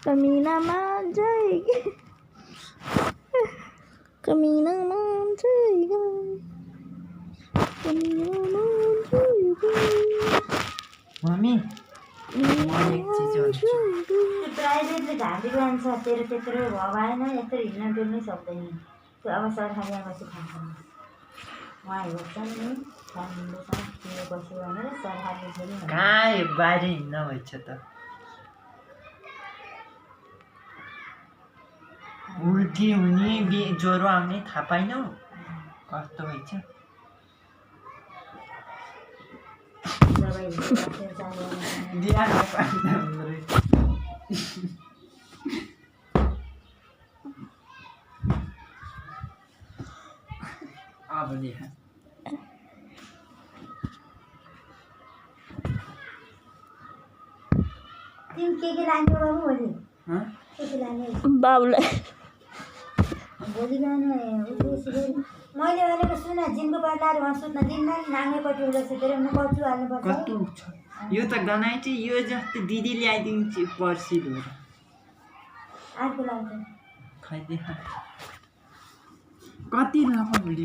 Camina manjai Camina manjai Camina manjai mummy म एक चीज भन्छु त्यो प्राइभेटले घाँटी जान्छ तेरो त्यत्रो भएन यत्रो हिँड्न डुल्नै सक्दैन त्यो अब सरकारी आएपछि थाहा छ उहाँ हेर्छन् नि फ्यामिलीसँग के बस्यो भनेर सरकारले फेरि कहाँ बाहिर हिँड्न भएछ त उल्टी हुने ज्वरो आउने थाहा पाइनौ कस्तो भएछ अब देखा तिमी के लाने बाबु भोलि के लाने बाबुलाई भोलि बिहान मैले भनेको सुन जिनको पाटाहरू उहाँ सुत्न दिन्न नाङ्गैपट्टि उसलाई सुतेर म बच्चु हाल्नुपर्छ कस्तो छ यो त गनाइ चाहिँ यो जस्तो दिदी ल्याइदिन्छु पर्सि धुएर अर्को लान्छ खै देखा कति लामो भिडियो